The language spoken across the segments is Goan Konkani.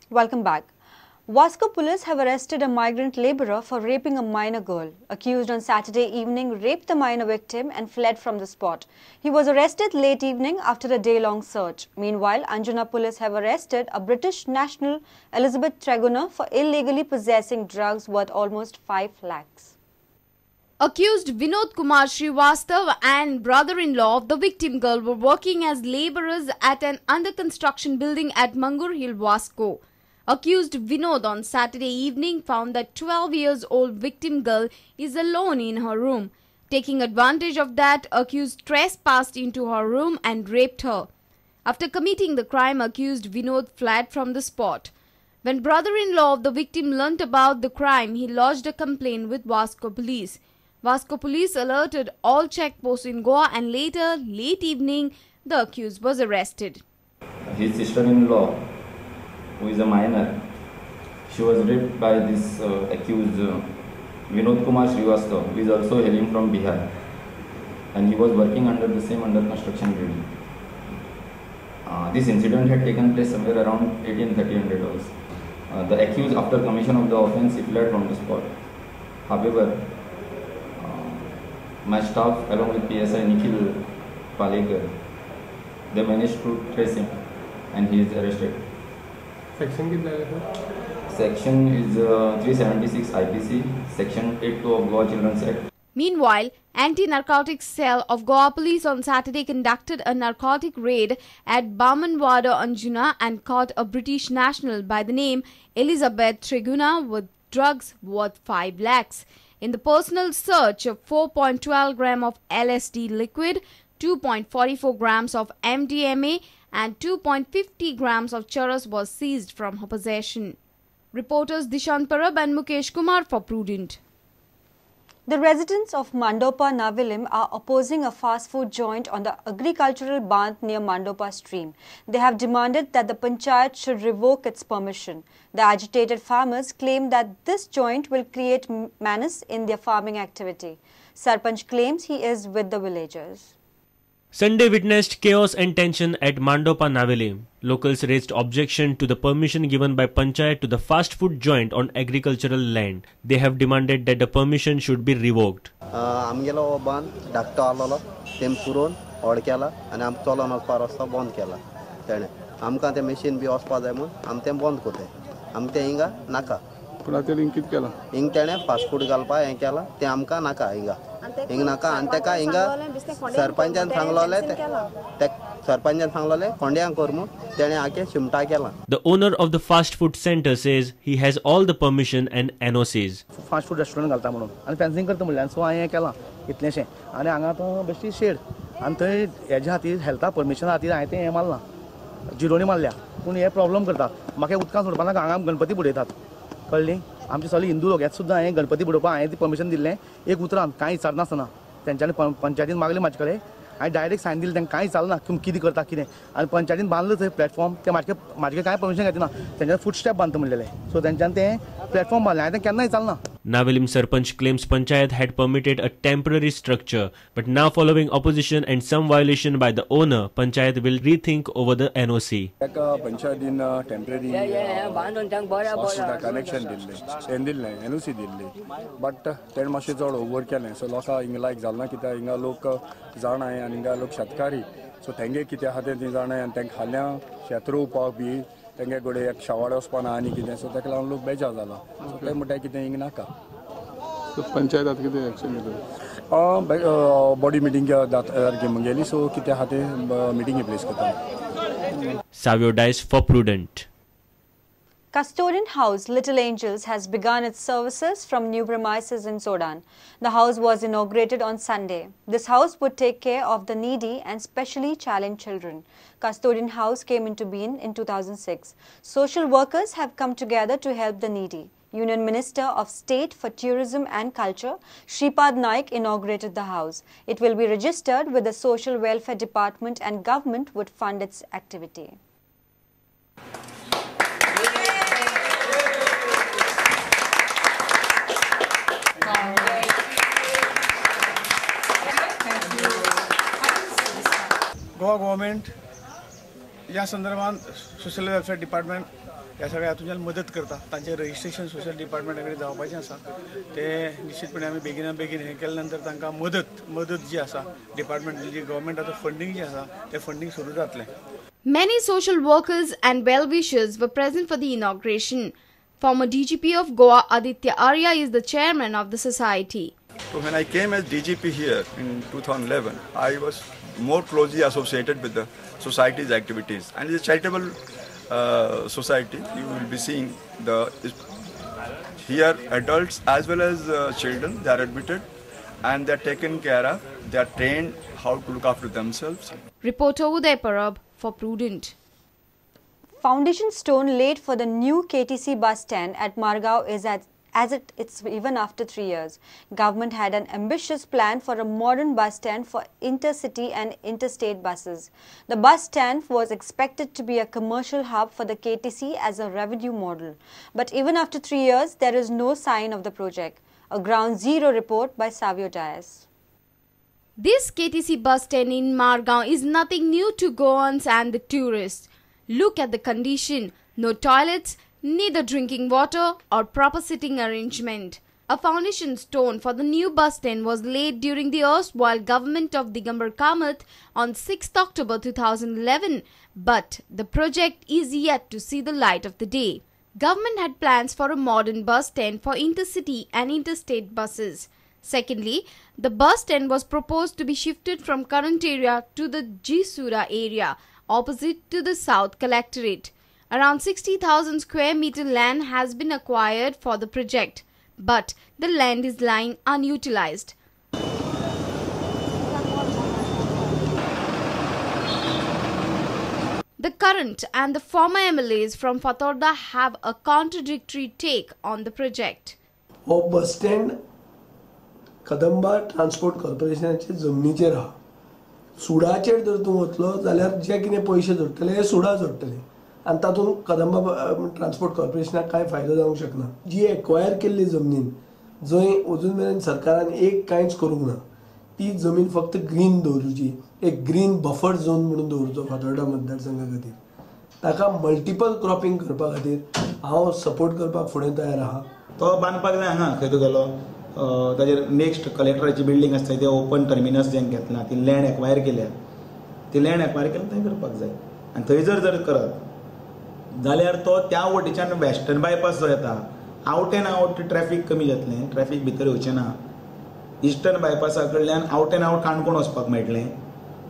Welcome back. Vasco police have arrested a migrant labourer for raping a minor girl. Accused on Saturday evening raped the minor victim and fled from the spot. He was arrested late evening after a day-long search. Meanwhile, Anjuna police have arrested a British national, Elizabeth Treguna, for illegally possessing drugs worth almost 5 lakhs. Accused Vinod Kumar Srivastav and brother-in-law of the victim girl were working as labourers at an under-construction building at Mangur Hill, Vasco. Accused Vinod on Saturday evening found that 12-year-old victim girl is alone in her room. Taking advantage of that, accused trespassed into her room and raped her. After committing the crime, accused Vinod fled from the spot. When brother-in-law of the victim learnt about the crime, he lodged a complaint with Vasco police. Vasco police alerted all checkposts in Goa and later, late evening, the accused was arrested. His sister-in-law, who is a minor, she was raped by this accused Vinod Kumar Srivastav, who is also hailing from Bihar, and he was working under the same under construction building. This incident had taken place somewhere around 18:30 hours. The accused, after commission of the offence, he fled from the spot. However, my staff along with PSI Nikhil Palekar, they managed to trace him and he is arrested. Section कितना है sir? Section is 376 IPC, Section 82 of Goa Children's Act. Meanwhile, anti-narcotics cell of Goa police on Saturday conducted a narcotic raid at Bamanwada, Anjuna, and caught a British national by the name Elizabeth Treguna with drugs worth 5 lakhs. In the personal search, 4.12 gram of LSD liquid, 2.44 grams of MDMA and 2.50 grams of charas was seized from her possession. Reporters Dishant Parab and Mukesh Kumar for Prudent. The residents of Mandopa Navelim are opposing a fast food joint on the agricultural band near Mandopa stream. They have demanded that the panchayat should revoke its permission. The agitated farmers claim that this joint will create menace in their farming activity. Sarpanch claims he is with the villagers. Sunday witnessed chaos and tension at Mandopa Navelim. Locals raised objection to the permission given by Panchayat to the fast food joint on agricultural land. They have demanded that the permission should be revoked. आमगेलो हो बांद धाकटो आसलेलो तेम पुरोवन व्हड केला आनी आमकां चलोन वचपा रस्तो बंद केला तेणें. आमकां तें मशीन बी वचपा जाय म्हूण आमी तें बंद करताय. आमकां तें हिंगा नाका. पूण आतां हिंग कितें केलां? हिंग तेणें फास्ट फूड घालपा हें केलां तें आमकां नाका हिंगा. हिंग नाका आनी तेका हिंगा सरपंचान सांगलोलें ते सरपंचान सांगलोलें कोंड्यांक कर म्हूण तेणें आखे शिमटा केलां. The owner of the fast food center says he has all the permission and NOCs. Fast food restaurant घालता म्हणून आनी फेन्सिंग करता म्हणलें आनी सो हांवें हें केलां इतलेंशें. आनी हांगा आतां बेश्टी शेड आनी थंय हेज्या खातीर हेल्था परमिशना खातीर हांवें तें हें मारलां, जिरोणी मारल्या. पूण हे प्रॉब्लम करता. म्हाका उदकां सोडपा नाका. हांगा गणपती बुडयतात, कळ्ळी? आमचे सगळे हिंदू लोक हेच सुद्दां हांवें गणपती बुडोवपाक हांवें ती परमिशन दिल्लें एक उतरान कांय विचारनासतना. तेंच्यांनी पंचायतीन मागलें म्हाजे कडेन, हांवें डायरेक्ट सायन दिलें तांकां, कांय विचारना तुमी कितें करता कितें. आनी पंचायतीन बांदलें थंय प्लॅटफॉर्म, तें म्हाजे कांय परमिशन घेतना तेंच्यान फूट स्टेप बांदता म्हणलेलें. सो तेंच्यान तें प्लॅटफॉर्म बांदलें, हांवें तें केन्ना विचारना. Navelim Sarpanch claims Panchayat had permitted a temporary structure, but now following opposition and some violation by the owner, Panchayat will rethink over the NOC. एका पंचायतीन टेम्पररी कनेक्शन दिल्लें, हें दिल्लें, एनओसी दिल्ली, बट तेणें मातशें चड ओवर केलें. सो लोकांक हिंगा लायक जालें ना, कित्याक हिंगा लोक जाणाय आनी हिंगा लोक शेतकारी, सो तेंगे कितें आहा तें ती जाणाय आनी तेंकां फाल्यां शेत रोवपाक बी तेंगे कडेन एक शेवाळ वचपा ना आनी कितें, सो ताका लागून लोक बेजार जाला. सो ते म्हणटा कितें हिंगा नाका. पंचायत आतां कितें एक्शन घेतली? बॉडी मिटींग सारकी म्हगेली, सो कितें आहा तें मिटींगे प्लेस करता. Savio Dias for Prudent. Custodian House Little Angels has begun its services from new premises in Sodan. The house was inaugurated on Sunday. This house would take care of the needy and specially challenged children. Custodian House came into being in 2006. Social workers have come together to help the needy. Union Minister of State for Tourism and Culture, Shripad Naik, inaugurated the house. It will be registered with the Social Welfare Department and government would fund its activity. Goa government ह्या संदर्भात सोशल वेलफेअर डिपार्टमेंट ह्या सगळ्या हातूंतल्यान मदत करता. तांचें रजिस्ट्रेशन सोशल डिपार्टमेंटा कडेन जावपाचें आसा, तें निश्चितपणे आमी बेगिना बेगीन हें केल्या नंतर तांकां मदत जी आसा डिपार्टमेंट जी गव्हर्मेंटाचो फंडींग जें आसा तें फंडींग सुरू जातलें. Many social workers and well-wishers were present for the inauguration. Former DGP of Goa Aditya Arya is the chairman of the society. So when I came as DGP here in 2011, I was more closely associated with the society's activities, and it's a charitable society. You will be seeing the here adults as well as children, they are admitted and they are taken care of. They are trained how to look after themselves. Reporter Uday Parab for Prudent. Foundation stone laid for the new KTC bus stand at Margao is it's even after 3 years. Government had an ambitious plan for a modern bus stand for intercity and interstate buses. The bus stand was expected to be a commercial hub for the KTC as a revenue model. But even after 3 years, there is no sign of the project. A ground zero report by Savio Dias. This KTC bus stand in Margao is nothing new to Goans and the tourists. Look at the condition. No toilets, neither drinking water or proper sitting arrangement. A foundation stone for the new bus stand was laid during the erstwhile government of Digambar Kamath on 6th October 2011, but the project is yet to see the light of the day. Government had plans for a modern bus stand for intercity and interstate buses. Secondly, the bus stand was proposed to be shifted from current area to the Jisura area, opposite to the South Collectorate. Around 60,000 square meter land has been acquired for the project, but the land is lying unutilized. The current and the former MLAs from Fatorda have a contradictory take on the project. हो बस स्टँड कदंबा ट्रान्सपोर्ट कॉर्पोरेशनाचे जमनीचेर आहा. सुडाचेर जर तूं वतलो जाल्यार जे कितें पयशे जोडटले हे सुडा जोडटले आनी तातूंत कदंबा ट्रान्सपोर्ट कॉर्पोरेशनाक कांय फायदो जावंक शकना. जी एक्वायर केल्ली जमनीन जंय अजून मेरेन सरकारान एक कांयच करूंक ना, ती जमीन फक्त ग्रीन दवरुची, एक ग्रीन बफर झोन म्हणून दवरुचो फातोर्डा मतदारसंघा खातीर. ताका मल्टिपल क्रॉपिंग करपा खातीर हांव सपोर्ट करपाक फुडें तयार आहा. तो बांदपाक जाय हांगा खंय तुगेलो ताजेर नेक्स्ट कलेक्टराची बिल्डींग आसता ते ओपन टर्मिनस जें घेतला ती लँड एक्वायर केल्या, ती लँड एक्वायर केल्या थंय करपाक जाय. आनी थंय जर जर करत जाल्यार तो त्या वटेच्यान वेस्टर्न बायपास जो येता आवट एंड आवट ट्रॅफीक कमी जातलें, ट्रॅफीक भितर येवचें ना. इस्टर्न बायपासा कडल्यान आवट एंड आवट काणकोण वचपाक मेळटलें,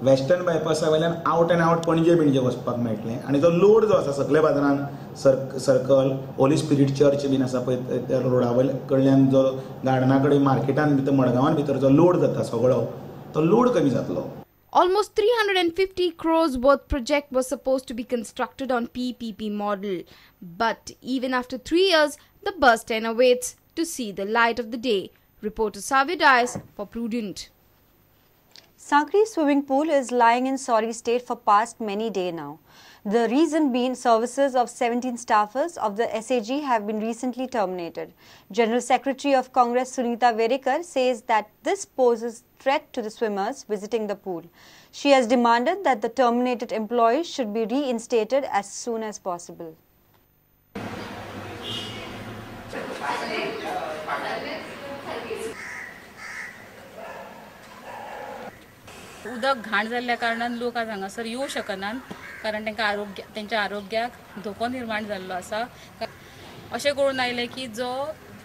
वेस्टर्न बायपासा वयल्यान आवट एंड आवट पणजे बिणजे वचपाक मेळटलें. आनी जो लोड जो आसा सगळे बाजारान सर्कल होली स्पिरीट चर्च बीन आसा पळय त्या रोडा वयल्या कडल्यान जो गार्डना कडेन मार्केटान भितर मडगांवान भितर जो लोड जाता सगळो तो लोड कमी जातलो. Almost 350 crores worth project was supposed to be constructed on PPP model. But even after 3 years, the bus stand awaits to see the light of the day. Reporter Savio Dias for Prudent. Sankri swimming pool is lying in sorry state for past many days now. The reason being services of 17 staffers of the SAG have been recently terminated. General Secretary of Congress Sunita Verekar says that this poses threat to the swimmers visiting the pool. She has demanded that the terminated employees should be reinstated as soon as possible. उदक घाण जाल्ल्या कारणान लोक आज हांगासर येवंक शकनात, कारण तांकां आरोग्य तेंच्या आरोग्याक धोको निर्माण जाल्लो आसा. अशें करून आयलें की जो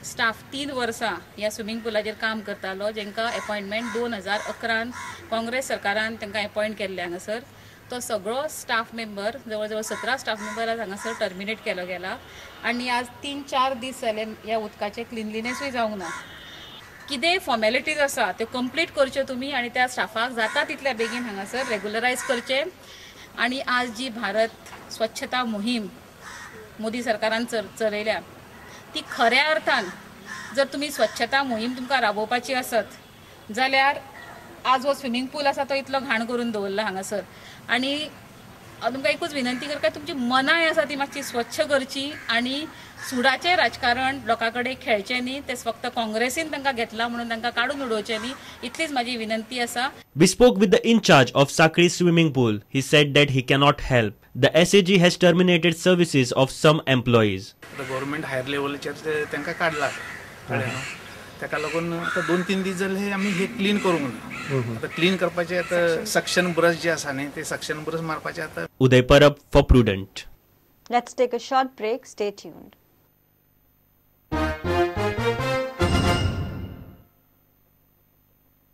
स्टाफ 3 वर्सां ह्या स्विमींग पुलाचेर काम करतालो, जेंकां एपॉयंटमेंट 2011 काँग्रेस सरकारान तांकां एपॉयंट केल्लें हांगासर, तो सगळो स्टाफ मेंबर जवळ जवळ 17 स्टाफ मेंबर आज हांगासर टर्मिनेट केलो गेला. आनी आज 3-4 दीस जाले ह्या उदकाचें क्लिनलिनेसूय जावंक ना. कितें फॉर्मेलिटीज आसा त्यो कंप्लीट करच्यो तुमी आनी त्या स्टाफाक जाता तितल्या बेगीन हांगासर रेगुलरायज करचें. आनी आज जी भारत स्वच्छता मोहीम मोदी सरकारान चलयल्या ती खऱ्या अर्थान जर तुमी स्वच्छता मोहीम तुमकां राबोवपाची आसत जाल्यार आज हो स्विमींग पूल आसा तो इतलो घाण करून दवरला हांगासर. आनी हांव तुमकां एकूच विनंती करता, तुमची मनाय आसा ती मातशी स्वच्छ करची आनी सुडाचें राजकारण लोकां कडेन खेळचें न्ही. तें फक्त काँग्रेसीन तांकां घेतलां म्हणून तांकां काडून उडोवचें न्ही, इतलीच म्हाजी विनंती आसा. We spoke with the in charge of Sanquelim swimming pool. He said that he cannot help. The SAG has terminated services of some employees. आतां गव्हर्मेंट हायर लेवलीचेर ते तांकां काडला, कळ्ळें न्हू. ताका लागून आतां 2-3 दीस जाले आमी हे क्लीन करूंक ना. आतां क्लीन करपाचें आतां सक्शन ब्रश जे आसा न्ही, ते सक्शन ब्रश मारपाचे आतां. Uday Parab for Prudent. Let's take a short break. Stay tuned.